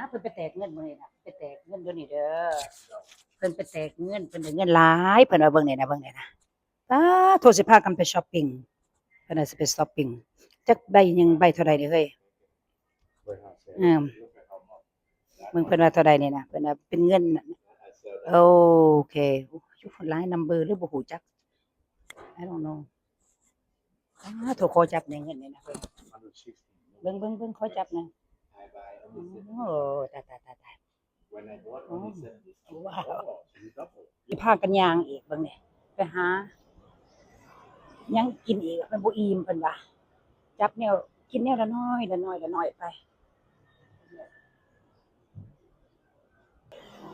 ເພິ່ນໄປແຕກເງິນມື້ນີ້ນະ ໄປແຕກເງິນດຽວນີ້ເດີ ເພິ່ນໄປແຕກເງິນ ເພິ່ນໄດ້ເງິນຫຼາຍ ເພິ່ນວ່າເບິ່ງນີ້ນະ ເບິ່ງນີ້ນະ ປາໂທ ຊິພາກັນໄປຊັອບປິງ ເພິ່ນວ່າຊິໄປຊັອບປິງ ຈັກໃບຫຍັງ ໃບເທົ່າໃດນີ້ເຮີ້ຍ ເອີ ເບິ່ງເພິ່ນວ່າເທົ່າໃດນີ້ນະ ເພິ່ນວ່າເປັນເງິນ ໂອເຄ ໂອ້ຍ ຫຼາຍນຳເບີ ຫຼືບໍ່ຮູ້ຈັກ I don't know ອ້າໂທ ຂໍຈັບແດ່ເງິນນີ້ນະ ເບິ່ງ ເບິ່ງ ເບິ່ງ ຂໍຈັບແດ່ ໂອ້ ຕາຍ ຕາຍ ຕາຍ ຕາຍ ໂອ້ ວ້າວ ຊິພາກັນຍ່າງອີກເບິ່ງນີ້ ໄປຫາຫຍັງກິນອີກ ມັນບໍ່ອີ່ມເພິ່ນວ່າ ຈັບແນວ ກິນແນວລະໜ້ອຍ ລະໜ້ອຍ ລະໜ້ອຍໄປ.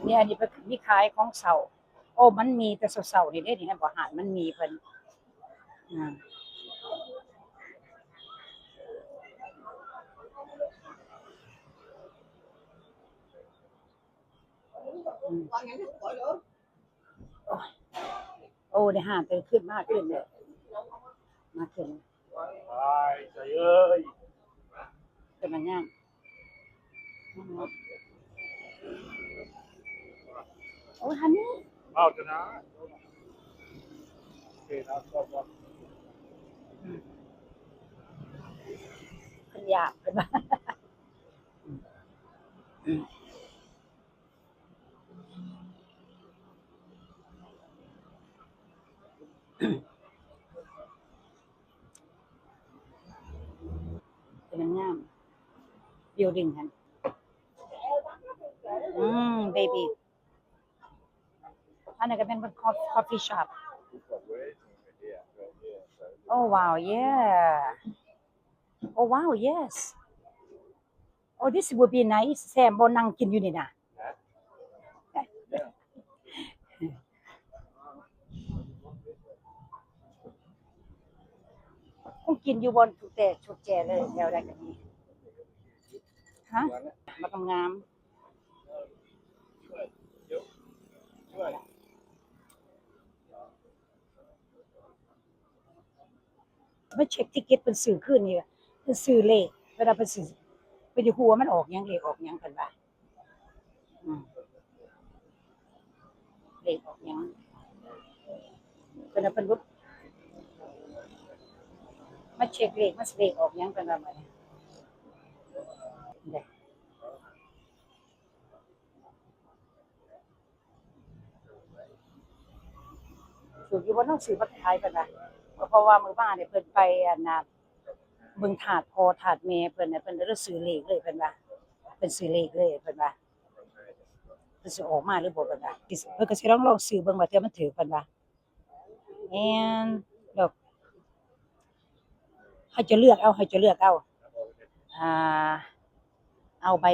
ນີ້ ອັນນີ້ເພິ່ນມີຂາຍຂອງເຊົາ ໂອ້ ມັນມີແຕ່ເຊົ້າໆ ນີ້ເດ້ ນີ້ ເຫັນບໍ່ ຮ້ານມັນມີເພິ່ນ ອາ ອືມ ໂອ້ຍ ໂອ້ ໄດ້ຫ້າງຕື່ນຂຶ້ນ ມາຂຶ້ນເລີຍ ມາຂຶ້ນ ອ້າຍ ໃຈເອີຍ ເປັນຫຍັງ ໂອ້ຍ ຮັນນີ້ ເວົ້າຈະນາ ໂອເຄນະ ອືມ ເພິ່ນຢາກ ເພິ່ນວ່າ ອືມ. ແຕ່ມັນງາມ ບິວດິງຫັ້ນ ອືມ ເບບີ ອັນນັ້ນກໍແມ່ນເປັນຄອຟ ຄອຟຟີຊັອບ ໂອ້ ວ້າວ ເຢ ໂອ້ ວ້າວ ເຢສ Oh, this would be nice. ແຊມບໍ່ ນັ່ງກິນຢູ່ນີ້ນະ ຄົງກິນຢູ່ບ່ອນທຸກແຕ່ທຸກແຈເລີຍ ແຖວໃດກໍມີ ຮະ ບັກງາມໆ. ມາເຊັກທິກເກັດເພິ່ນຊື້ຄືນນີ້ ເພິ່ນຊື້ເລກ ເວລາເພິ່ນຊື້ ເພິ່ນຢາກຮູ້ວ່າມັນອອກຫຍັງ ເລກອອກຫຍັງເພິ່ນວ່າ ອືມ ເລກອອກຫຍັງ ເພິ່ນວ່າເພິ່ນ ມາເຊັກເລກ ມັນຊິເລກອອກຫຍັງເພິ່ນວ່າ ບາດນີ້ ຖືກຢູ່ບໍ່ເນາະ ຊື້ມາຂາຍເພິ່ນວ່າ ເພາະວ່າມື້ວານນີ້ເພິ່ນໄປ ອັນນ່າ ເບິ່ງທາດພໍ່ທາດແມ່ເພິ່ນ ເພິ່ນເລີຍຊື້ເລກເລີຍເພິ່ນວ່າ ເພິ່ນຊື້ເລກເລີຍເພິ່ນວ່າ ເພິ່ນຊິອອກມາຫຼືບໍ່ເພິ່ນວ່າ ເພິ່ນກໍຊິລອງ ລອງຊື້ເບິ່ງວ່າເທື່ອມັນຖືກເພິ່ນວ່າ. ແມ່ນດອກ ໃຫ້ເຈົ້າເລືອກເອົາ ໃຫ້ເຈົ້າເລືອກເອົາ ອ່າ ເອົາໃບ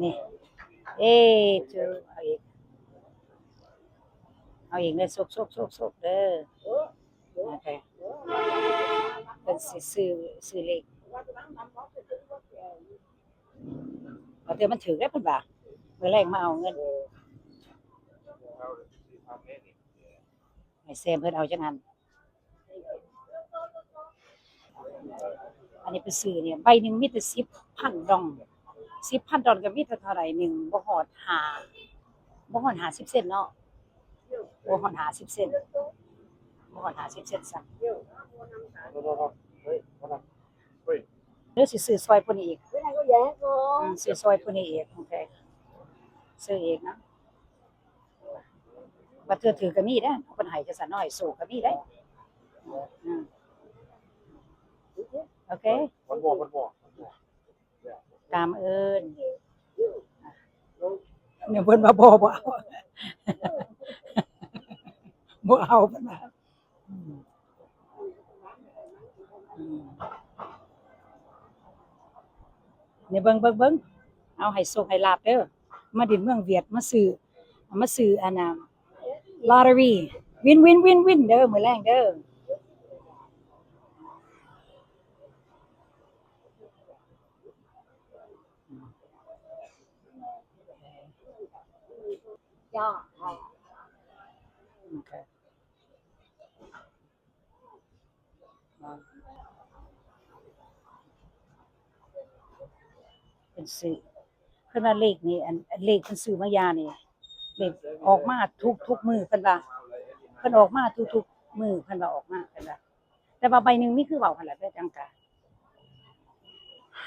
ນີ້ ເອ ເຈົ້າເອົາອີກ ເອົາອີກເດີ ໂຊກໆໆໆເດີ ໂອເຄ ເພິ່ນຊິຊື້ ຊື້ເລກ. ບາງເທື່ອມັນຖືກເດ້ເພິ່ນວ່າ ມື້ແລງມາເອົາເງິນ ໃຫ້ແຊມເພິ່ນເອົາຈັກອັນ ອັນນີ້ໄປຊື້ນີ້ ໃບໜຶ່ງມີແຕ່ສິບພັນດອງ ສິບພັນດອງກໍມີແຕ່ເທົ່າໃດ ໜຶ່ງ ບໍ່ຮອດຫ້າ ບໍ່ຮອດຫ້າສິບເຊັນເນາະ ບໍ່ຮອດຫ້າສິບເຊັນ ບໍ່ຮອດຫ້າສິບເຊັນຊ້ຳ. ເດີຊິຊື້ຊ່ອຍຜູ້ນີ້ອີກ ອືມ ຊື້ຊ່ອຍຜູ້ນີ້ອີກ ໂອເຄ ຊື້ອີກນະ ບາງເທື່ອຖືກກໍມີເດ້ ເພິ່ນໃຫ້ຈັ່ງຊັ້ນເນາະ ໃຫ້ໂຊກກໍມີເດ້ ອືມ ໂອເຄ ມັນບໍ່ ມັນບໍ່ ມັນບໍ່ ຕາມເອີ້ນ ແນວເພິ່ນວ່າບໍ່ ບໍ່ເອົາ ບໍ່ເອົາເພິ່ນວ່າ ອືມ ອືມ ນີ້ເບິ່ງ ເບິ່ງ ເບິ່ງ ເອົາໃຫ້ໂຊກໃຫ້ລາບເດີ ມາດິນເມືອງຫວຽດ ມາຊື້ ມາຊື້ອັນນ່າ ລອດເຕີຣີ ວິນ ວິນ ວິນ ວິນ ເດີ ມື້ແລງເດີ. ໂອເຄ. ຊື້ ເພິ່ນວ່າເລກນີ້ ອັນ ອັນເລກເພິ່ນຊື້ມາຢານີ້ ເລກອອກມາທຸກໆມື້ ເພິ່ນວ່າ ເພິ່ນອອກມາທຸກໆມື້ ເພິ່ນວ່າອອກມາ ເພິ່ນວ່າ ແຕ່ວ່າໃບໜຶ່ງມີຄືເວົ້າຫັ້ນແຫຼະ ແຕ່ຈັ່ງກະ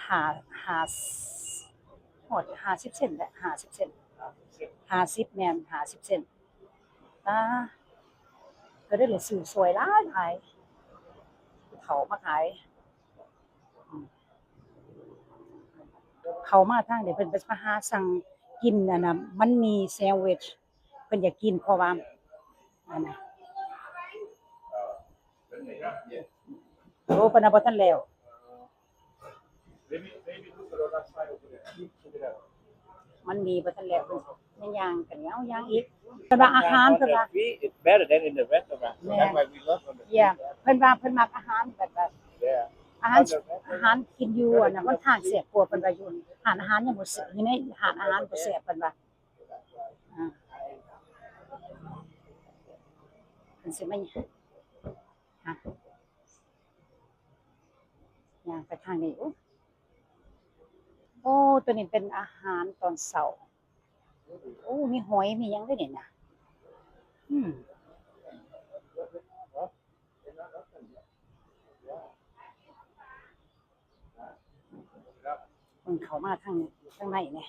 ຫ້າ ຫ້າ ຮອດຫ້າສິບເຊັນແຫຼະ ຫ້າສິບເຊັນ ຫ້າສິບ ແມ່ນ ຫ້າສິບເຊັນ ຕາ ກໍໄດ້ໄດ້ຊື້ຊ່ອຍຫຼາຍໆ ເຂົ້າມາຂາຍ ອືມ ເຂົ້າມາທາງນີ້ ເພິ່ນ ເພິ່ນມາຫາສັ່ງກິນ ອັນນ່າ ມັນໝີ່ແຊນວິດ ເພິ່ນຢາກກິນ ເພາະວ່າ ອັນນ່າ ໂອ້ ເພິ່ນວ່າບໍ່ທັນແລ້ວ ມັນໝີ່ບໍ່ທັນແລ້ວ ເພິ່ນຍັງຍ່າງກັນ ເອົາຍ່າງອີກ ເພິ່ນວ່າອາຫານ ເພິ່ນວ່າ It's better than in the restaurant. So that's why we love on the street. Yeah. ເພິ່ນວ່າເພິ່ນມັກອາຫານແບບວ່າ Yeah. ອາຫານ ອາຫານກິນຢູ່ອັນນັ້ນ ມັນທາງແຊບກວ່າ ເພິ່ນວ່າຢູ່ຮ້ານອາຫານຍັງບໍ່ແຊບ ຢູ່ໃນຮ້ານອາຫານບໍ່ແຊບ ເພິ່ນວ່າ ອ່າ ເພິ່ນຊິມາ ອ່ະ ຍ່າງໄປທາງນີ້ ໂອ້ ໂອ້ ໂຕນີ້ເປັນອາຫານຕອນເຊົ້າ ໂອ້ ມີຫອຍ ມີຫຍັງເດ້ນີ້ນະ ອືມ ເບິ່ງເຂົ້າມາທາງ ທາງໃນແດ່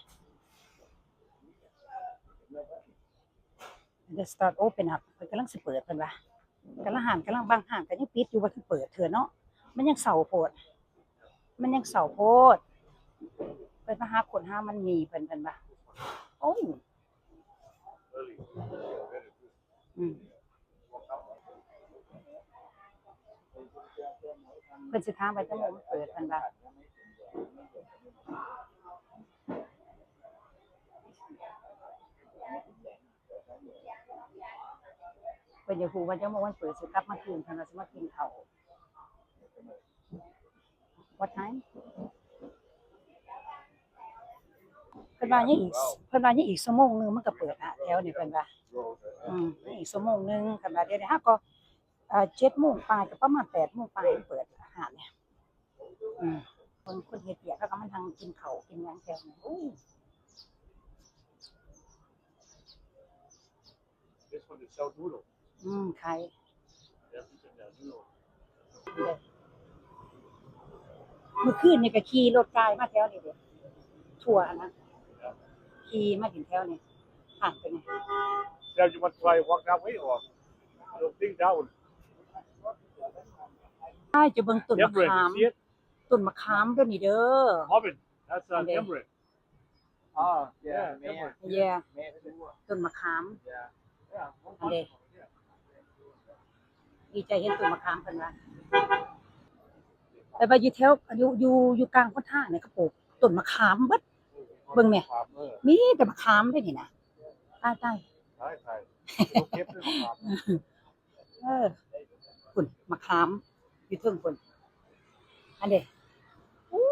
They start open up ເພິ່ນກຳລັງຊິເປີດ ເພິ່ນວ່າ ກຳລັງ ຮ້ານກຳລັງ ບາງຮ້ານກໍຍັງປິດຢູ່ ບໍ່ທັນເປີດເທື່ອເນາະ ມັນຍັງເຊົ້າໂພດ ມັນຍັງເຊົ້າໂພດ ເພິ່ນມາຫາຄົນຫາມັນໝີ່ ເພິ່ນ ເພິ່ນວ່າ ໂອ້ ອືມ ເພິ່ນຊິຖາມວ່າຈັກໂມງມັນເປີດ ເພິ່ນວ່າ ເພິ່ນຢາກຮູ້ວ່າຈັກໂມງມັນເປີດ ຊິກັບມາຄືນ ເພິ່ນວ່າຊິມາກິນເຂົ້າ What time? ເພິ່ນວ່າຍັງອີກ ເພິ່ນວ່າຍັງອີກຊົ່ວໂມງໜຶ່ງມັນກໍເປີດນະ ແຖວນີ້ເພິ່ນວ່າ ອືມ ຍັງອີກຊົ່ວໂມງໜຶ່ງ ເພິ່ນວ່າ ດຽວນີ້ເຮົາກໍ ເອີ ເຈັດໂມງປາຍ ກໍປະມານແປດໂມງປາຍມັນເປີດຮ້ານນີ້ ອືມ ເບິ່ງຄົນເຮັດວຽກ ເຂົາກໍມານັ່ງກິນເຂົ້າກິນຫຍັງແຖວນີ້ ໂອ້ This one is sell noodle. ອືມ ຂາຍ That's the thing, yeah, noodle. ມື້ຄືນນີ້ກໍຂີ່ລົດກາຍມາແຖວນີ້ເດ້ ທົ່ວຫັ້ນນະ Yeah. ຂີ່ມາເຖິງແຖວນີ້ ຜ່ານໄປນີ້ Yeah, you must try walk that way or I don't think that one. ອ້າຍ ຈະເບິ່ງຕົ້ນມະຂາມ Tamarind, you see it? ຕົ້ນມະຂາມເດີນີ້ເດີ Robin, that's a ອັນເດ tamarind. ອໍ ແມ່ນ ແມ່ນ ແມ່ນ ແມ່ນ ຕົ້ນມະຂາມ ອັນເດ ດີໃຈເຫັນຕົ້ນມະຂາມເພິ່ນວ່າ ແຕ່ວ່າຢູ່ແຖວ ຢູ່ ຢູ່ ຢູ່ກາງຫົນທາງນີ້ ເຂົາປູກຕົ້ນມະຂາມເບິດ ເບິ່ງແມ້ ມີແຕ່ມະຂາມເດ້ນີ້ນະ ຕາຍ ຕາຍ ຕາຍ ຕາຍ ເອີ ພຸ້ນ ໝາກຂາມຢູ່ເທິງພຸ້ນ ອັນເດ ອູ້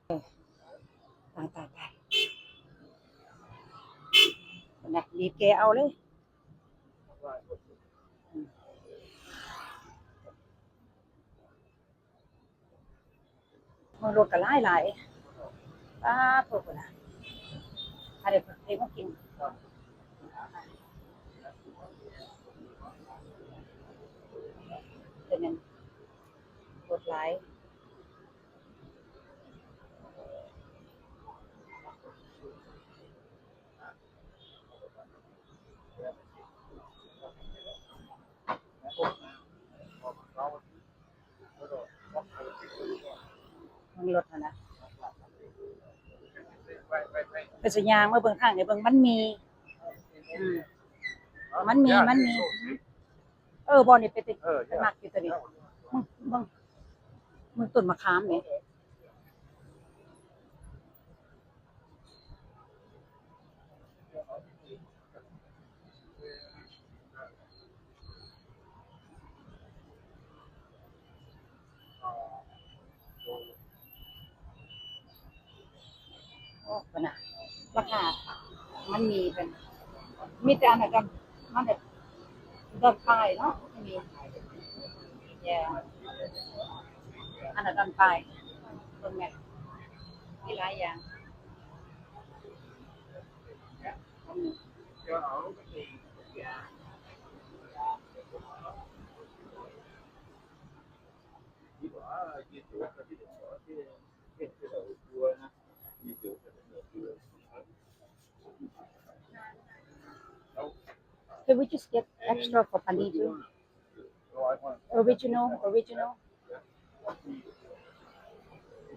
ເອີ ຕາຍ ຕາຍ ຕາຍ ພຸ້ນນະ ບີບແກເອົາເລີຍ ເບິ່ງລົດກໍຫຼາຍໆ ປາດໂທ້ ພຸ້ນນະ ອັນນີ້ເພິ່ນເຮັດມາກິນ ແຕ່ແມ່ນລົດຫຼາຍ. ເບິ່ງລົດຫັ້ນນະ ເພິ່ນຊິຍ່າງມາເບິ່ງທາງນີ້ ເບິ່ງມັນມີ ອືມ ມັນມີ ມັນມີ ເອີ ບ່ອນນີ້ເປັນ ເອີ ເປັນມັກຢູ່ຕົວນີ້ ເບິ່ງ ເບິ່ງ ເບິ່ງຕົ້ນມະຂາມນີ້. ໂອ້ ພຸ້ນນະ ລາຄາມັນມີເປັນ ມີແຕ່ອັນນັ້ນ ມັນແບບ ດອນປາຍເນາະ ມີ ແຍ ອັ ອັນນັ້ນໄປ ເບິ່ງແມ່ນ ມີຫຼາຍຢ່າງ. Can we just get extra for paneer too? Original, original.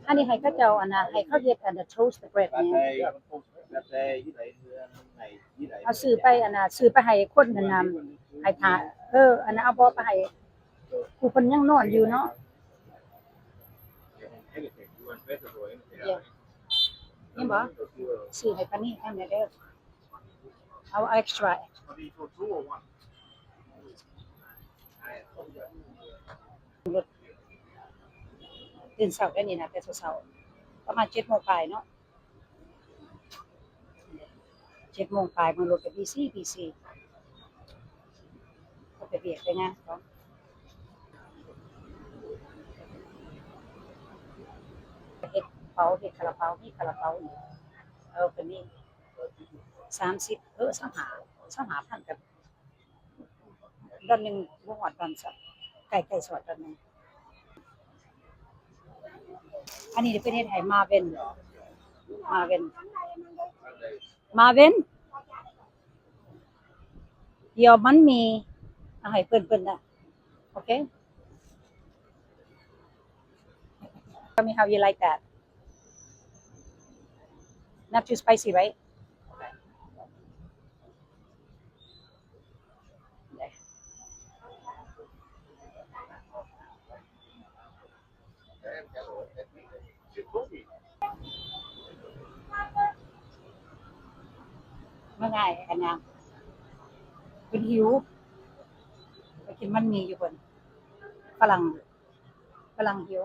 ອັນນີ້ໃຫ້ເຂົາເຈົ້າ ອັນນ່າ ໃຫ້ເຂົາເຮັດ ອັນນ່າ toast the bread ນີ້ ເອົາຊື້ໄປ ອັນນ່າ ຊື້ໄປໃຫ້ຄົນ ອັນນ່າ ໃຫ້ຖ້າ ເອີ ອັນນ່າ ເອົາບໍ່ໄປໃຫ້ ຜູ້ເພິ່ນຍັງນອນຢູ່ເນາະ. ເຫັນບໍ່? ຊື້ໃຫ້ປານີນຳແດ່ເດີ. ເອົາ extra. ຕື່ນເຊົ້າແດ່ນີ້ນະ ແຕ່ເຊົ້າໆ ປະມານເຈັດໂມງປາຍເນາະ. ເຈັດໂມງປາຍ ເບິ່ງລົດກະບີຊີ ບີຊີ ເຂົາໄປວຽກໄປງານເຂົາ. ເຮັດເປົາ ເຮັດຄາລາເປົາ ມີຄາລາເປົາອີກ. ເອີ ເພິ່ນມີສາມສິບ ເອີ ຊາວຫ້າ ຊາວຫ້າພັນກະ ດອນໜຶ່ງ ບໍ່ຮອດດອນຊ້ຳ ໃກ້ໆ ຊິຮອດດອນໜຶ່ງ. ອັນນີ້ເພິ່ນເຮັດໃຫ້ມາເວັນ ມາເວັນ ມາເວັນ ດຽວມັນມີ ເອົາໃຫ້ເພິ່ນ ເພິ່ນນະ. ໂອເຄ Tell me how you like that. Not too spicy, right? ມາງ່າຍ ອັນນະ ເພິ່ນຫິວ ໄປກິນມັນໝີ່ຢູ່ເພິ່ນ ຝຣັ່ງ ຝຣັ່ງຫິວ.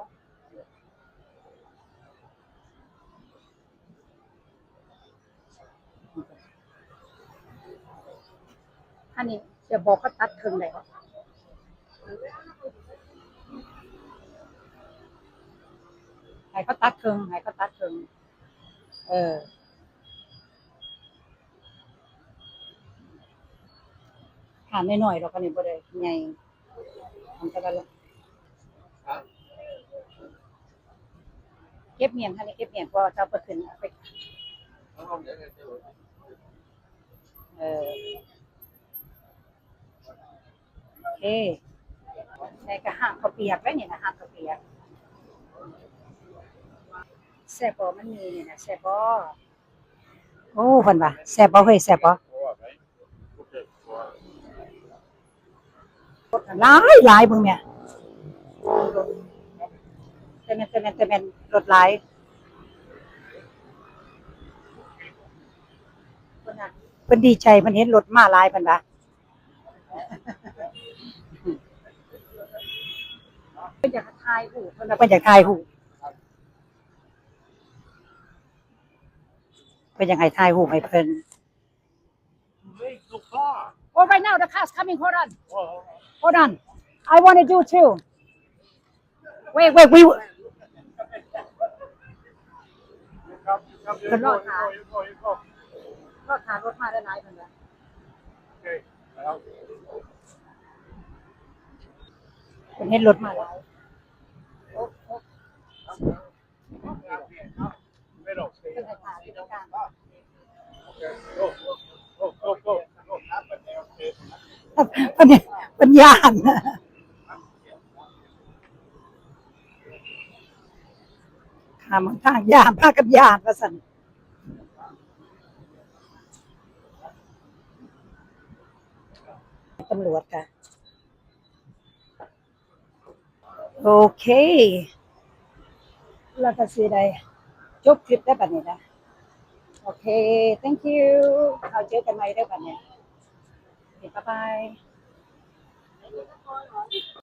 ອັນນີ້ຈະບອກເຂົາຕັດເຄິ່ງໄດ້ບໍ່? ໃຫ້ເຂົາຕັດເຄິ່ງ ໃຫ້ເຂົາຕັດເຄິ່ງ ເອີ ຖ້ານ້ອຍໆ ດອກ ອັນນີ້ບໍ່ໄດ້ໃຫຍ່. ເກັບໝ້ຽງ ອັນນີ້ເກັບໝ້ຽງ ເພາະວ່າເຈົ້າໄປຂຶ້ນ ເອົາໄປ ເອີ ໂອເຄ ແລ້ວກໍຫາບເຂົ້າປຽກໄດ້ນີ້ນະ ຫາບເຂົ້າປຽກ. ແຊບບໍ່ ມັນມີນີ້ນະ ແຊບບໍ່? ໂອ້ ເພິ່ນວ່າ ແຊບບໍ່ເຮີ້ຍ ແຊບບໍ່? ຫຼາຍ ຫຼາຍ ເບິ່ງແມ່ ແຕ່ແມ່ນ ແຕ່ແມ່ນ ແຕ່ແມ່ນ ລົດຫຼາຍ ເພິ່ນນະ ເພິ່ນດີໃຈ ເພິ່ນເຫັນລົດມາຫຼາຍ ເພິ່ນວ່າ ເພິ່ນຢາກຖ່າຍຮູບ ເພິ່ນວ່າເພິ່ນຢາກຖ່າຍຮູບ. ເພິ່ນຢາກໃຫ້ຖ່າຍຮູບໃຫ້ເພິ່ນ. Wait, so far. Oh, right now the car's coming. Hold on. Oh, hold on. Hold on. I wanna do too. Wait, wait, we ເພິ່ນລໍຖ້າ ລໍຖ້າລົດມາຫຼາຍໆ ເພິ່ນວ່າ. ເພິ່ນເຫັນລົດມາຫຼາຍ. ເພິ່ນ ເພິ່ນຢ້ານ ຂ້າມທາງຢ້ານ ພາກັນຢ້ານວ່າຊັ້ນ. ຕຳຫຼວດກະ ໂອເຄ ແລ້ວກໍຊິໄດ້ຈົບຄລິບແລ້ວບັດນີ້ນະ. ໂອເຄ thank you ເຮົາເຈີກັນໃໝ່ເດີບັດນີ້ ບາຍບາຍ.